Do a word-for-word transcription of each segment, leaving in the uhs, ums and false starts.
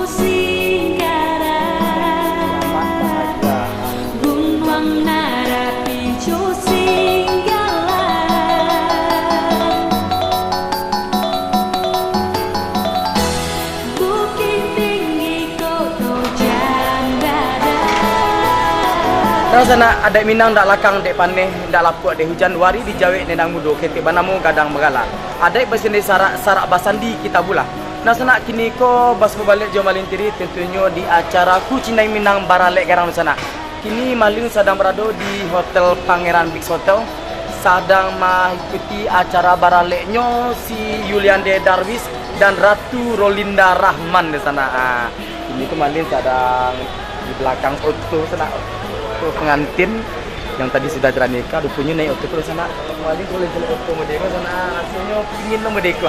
Singgalang, Gunuang Narapi jo Singgalang, Bukik Tinggi Koto Jambatan. Nah, sanak, adaik Minang dak lakang dek paneh, dak lapuak dek hujan, wari dijawek niniak mudo, ketek banamo gadang bagala. Adaik basandi sarak, sarak basandi kita bulah. Nah, sanak, kini ko basuo baliak jo Malin Tiri, tentunyo di acara Kucinai Minang Baralek Gadang, sanak. Kini Malin sadang barado di Hotel Pangeran Big Hotel, sadang maikuti acara baraleknyo si Yuliande Darwis dan Ratu Rolinda Rahman, sanak. Ah, kini tu Malin sadang di balakang oto, sanak, oto pangantin yang tadi sudah taranika, ruponyo naiak oto tu, sanak. Malin kalau liek oto model ko, sanak, rasonyo pingin lo model ko.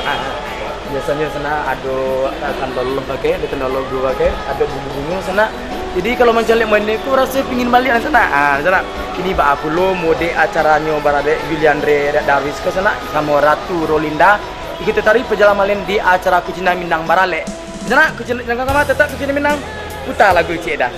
Biasonyo, sanak, ado sandal lo pakai, ado sandal lo pakai, ado bungo-bungo, sanak. Jadi kalau mancaliak model ko, rasonyo pingin baliak, sanak. Ah, sanak. Kini baa pulo model acaranyo baralek Yuliandre Darwis ko, sanak, samo Ratu Rolinda. Ikuti taruih pajalan Malin di acara Kucinai Minang Baralek. Sanak, kucinai, jangan kama, tetap Kucinai Minang. Puta lagu ciek dah.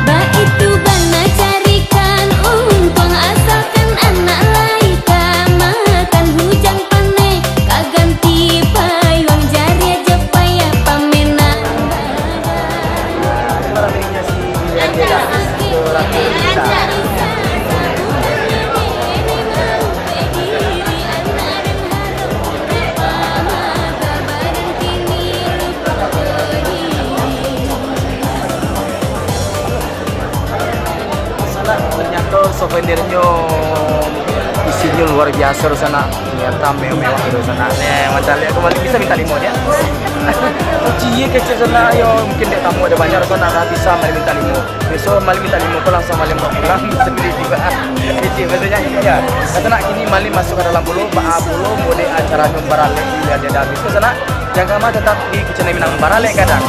Baitu bana carikan untuang, asalkan anak lai ka makan, hujan paneh ka ganti payuang, jariah jo payah pamenak. Sanak, ternyato souvenirnyo isinyo luar biaso tu, sanak. Ternyato mewah-mewah tu, sanak. Neh, mancaliak ko, Malin bisa mintak limo, yo. Kuci kecek, sanak, yo, mungkin dek tamu ado banyak, sanak, ndak bisa Malin mintak limo. Biaso Malin mintak limo ko langsuang Malin bawa pulang sandiri juo. Kecek, maksudnyo, iyo. Nah, sanak, kini Malin masuak ka dalam pulo, baa pulo model acaranyo baralek di Ade Damis ko, sanak. Jangan kama, tetap di Kucinai Minang Baralek Gadang.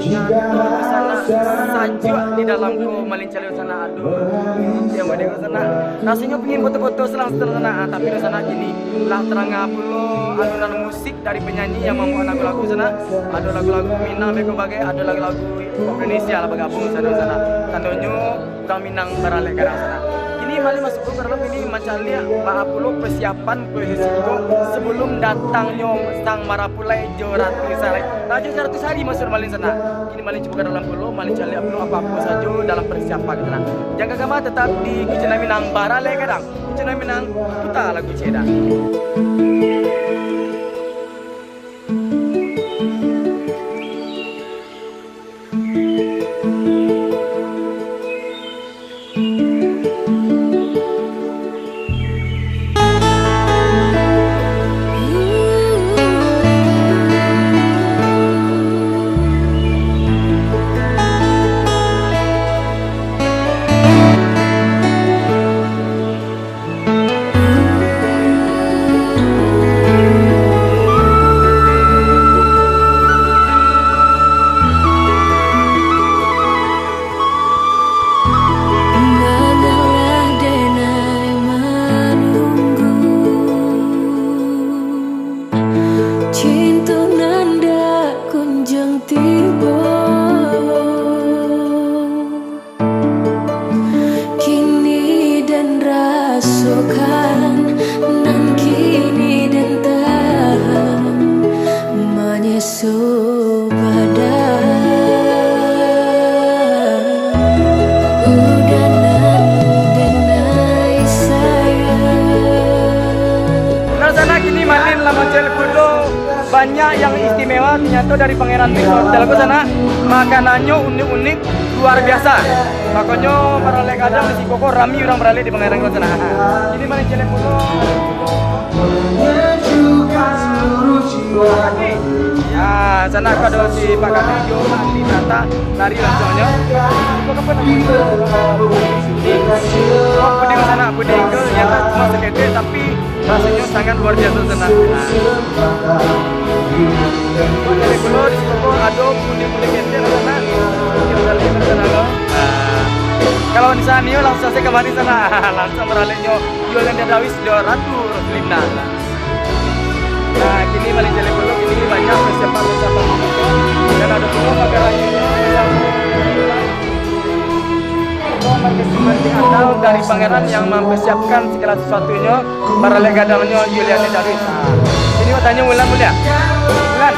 Ternyato sanak sajuak di dalam ko, Malin caliak sanak, aduh. Yo, model ko sanak. Rasonyo pingin foto-foto salang-salang sanak, ah, tapi sanak kini lah taranga pulo alunan musik dari penyanyi yang mambaok lagu-lagu sanak. Ado lagu-lagu Minang beko bagai, ado lagu-lagu Indonesia lah bagabuang sanak-sanak. Tandonyo Kucinai Minang Baralek Gadang sanak. Kini Malin masuak ka dalam, kini mancaliak baa pulo persiapan prosesi ko sebelum datangnyo Sang Marapulai jo Ratu Sarai. Rajo Saratus Hari mukasuik Malin sanak. Kini Malin cubo ka dalam pulo, Malin caliak pulo apo-apo sajo dalam persiapan sanak. Jangan kama, tetap di Kucinai Minang Baralek Gadang. Kucinai Minang, puta lagu ciek dah. Manalah denai manunggu, cinto nan dak kunjuang tibo. Kini den rasokan, nan kini den tahan, manyeso padan. Udah nan denai sayang. Nah, sanak, kini Malin lah mancaliak pulo banyak yang istimewa, ternyato dari Pangeran Big Hotel ko sanak, makanannyo unik-unik, luar biasa. Makonyo baralek gadang di siko ko, rami urang baralek di Pangeran ko sanak. Kini Malin caliak pulo. Nah, kalau si Pak Gadang, yo, ahli tata nari langsuangnyo. Iko apo namonyo? Puding. Oh, puding sanak, puding ko nyata cuma saketek, tapi rasonyo sangat luar biaso sanak. Nah. Jadi, kalau di situ ko ado puding-puding ketek sanak. Kita lihat sanak ko. Nah. Kalau di sana, yo, langsuang sajo kamari sanak. Langsuang baraleknyo Yolanda Darwis jo Ratu Roslina. Nah, kini baliak caliak pulo, kini banyak persiapan-persiapan. Dan ado pulo pagar rayonyo yang marketing-marketing atau dari pangeran yang mempersiapkan segala sesuatunyo baralek gadangnyo Yolanda Darwis. Nah, kini awak tanyo Wulan, buliah? Wulan.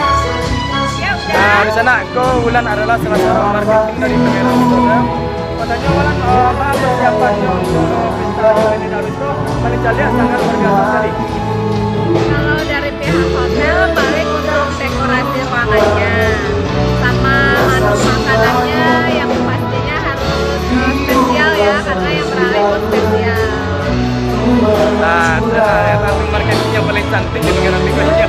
Nah, di sana ko Wulan adalah salah seorang marketing dari pangeran di sana. Awak tanyo Wulan, eh, apo persiapannyo untuk pesta Yolanda Darwis? Kalau dari pihak hotel, paling untuk dekorasi ruangannya, sama menu makanannya yang pastinya harus, eh, spesial ya, karena yang baralek pun spesial. Nah, sudah ya, langsung marketing yang paling cantik di negara Minggu ini.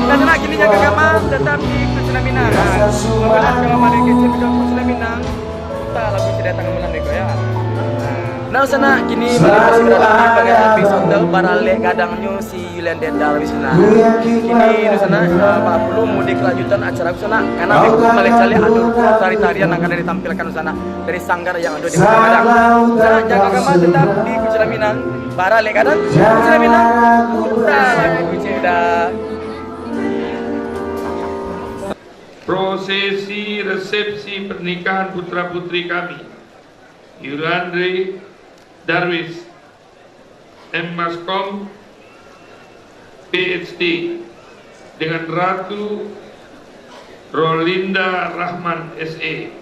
Dan sanak, kini jago kama tetap di Kucing Minang. Nah, kalau main kecil di Kucing Minang, tak lagu sudah tangan bulan deh, ya. Nah, sanak, kini baliak masih barada di bagian episode baralek gadangnyo si Yolanda Darwis, nah. Kini, sanak, eh, Pak Pulu mudik kelanjutan acara sanak. Karena minggu baliak caliak ado tari-tarian yang akan ditampilkan sanak dari sanggar yang ado di Padang. Sanak, jago kama tetap di Kucing Minang. Baralek gadang, Kucing Minang, putar lagu Kucing Minang. Prosesi resepsi pernikahan putra-putri kami, Yolanda Darwis, M Maskom, P H D, dengan Ratu Rolinda Rahman, S E,